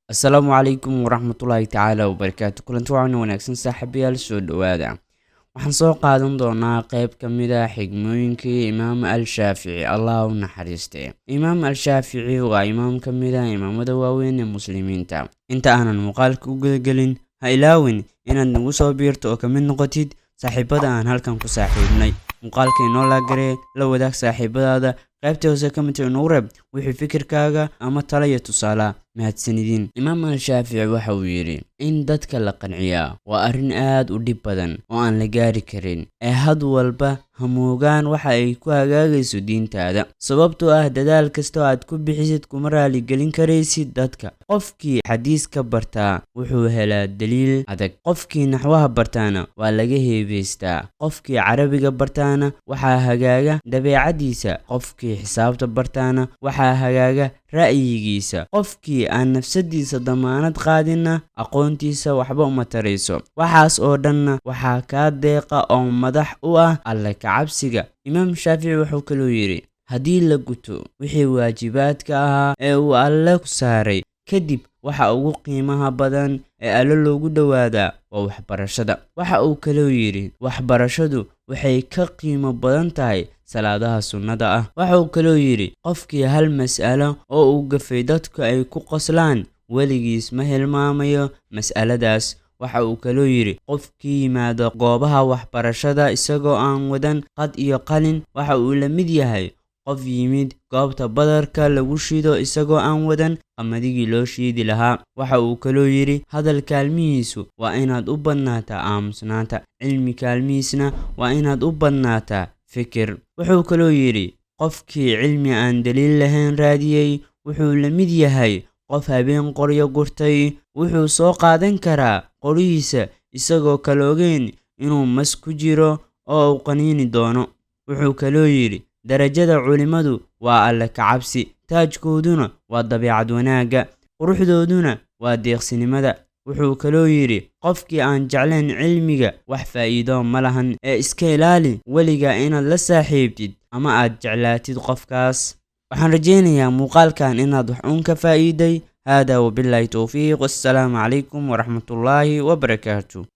Asalaamu calaykum waraxmatullaahi tacaala wabarakaatu. Kulanti wacan wanaagsan, saaxiibayaal, soo dhowaada. Waxaan soo qaadan doonaa qeyb ka mid ah xigmooyinkii Imaam Al-Shaafici, Allah u naxariistay. Imaam Al-Shaafici waa imaam ka mid ah imaamada waaweyn ee Muslimiinta. Inta aanan muuqaalka u gudagelin, ha ilaawin inaad nagu soo biirto oo ka mid noqotid saaxiibada aan halkan ku saaxiibnay. Muuqaalka inoo laagaree, la wadaag saaxiibadaada. Qaybta hoose ka mid inoogu reeb wixii fikirkaaga ama tala iyo tusaala. Mahadsanidin. Imaam Al-Shaafici waxa uu yidhi: "In dadka la qanciyaa waa arrin aad u dhib badan oo aan la gaari karin, ee had walba hamoogaan waxa ay ku hagaagayso diintaada, sababtoo ah dadaal kasta oo aad ku bixisid kuma raaligelin karaysid dadka. Qofkii xadiiska bartaa wuxuu helaa daliil adag, qofkii naxwaha bartaana waa laga heebaystaa, qofkii Carabiga bartaana waxaa hagaaga dabeecadiisa, qofkii xisaabta bartaana waxaa hagaaga ra'yigiisa, qofkii aan nafsadiisa damaanad qaadinna aqoontiisa waxba uma tarayso. Waxaas oo dhanna waxaa kaa deeqa oo madax u ah Alle ka cabsiga." Imaam Shaafici wuxuu kaloo yidhi: "Haddii la guto wixii waajibaadka ahaa ee uu Alle ku saaray kadib, waxa ugu qiimaha badan ee Alle loogu dhowaadaa waa waxbarashada." Waxa uu kaloo yidhi: "Waxbarashadu waxay ka qiimo badan tahay salaadaha sunnada ah." Waxa uu kaloo yidhi: "Qofkii hal mas'alo oo uu gafay dadku ay ku qoslaan, weligiis ma hilmaamayo mas'aladaas." Waxa uu kaloo yidhi: "Qofkii yimaada goobaha waxbarashada isagoo aan wadan qad iyo qalin, waxa uu la mid yahay qof yimid goobta badarka lagu shiido isagoo aan wadan qamadigii loo shiidi lahaa." Waxa uu kaloo yidhi: "Hadal kaalmihiisu waa inaad u badnaataa aamusnaanta, cilmi kaalmihiisna waa inaad u badnaataa fikir." Wuxuu kaloo yidhi: "Qofkii cilmi aan daliil lahayn raadiyey wuxuu la mid yahay qof habeen qoryo gurtay. Wuxuu soo qaadan karaa qoryihiisa isagoo kala ogeyn inuu mas ku jiro oo uu qaniini doono." Wuxuu kaloo yidhi: "Darajada culimmadu waa Alle ka cabsi, taajkooduna waa dabeecad wanaagga, quruxdooduna waa deeqsinimada." Wuxuu kaloo yidhi: "Qofkii aan jeclayn cilmiga wax faa'iido ma lahan, ee iska ilaali weligaa inaad la saaxiibtid ama aad jeclaatid qofkaas." Waxaan rajaynayaa muuqaalkan inaad wax uun ka faa'iiday. Hada wabilaahi towfiiq, wassalaamu calaykum waraxmatullaahi wabarakaatu.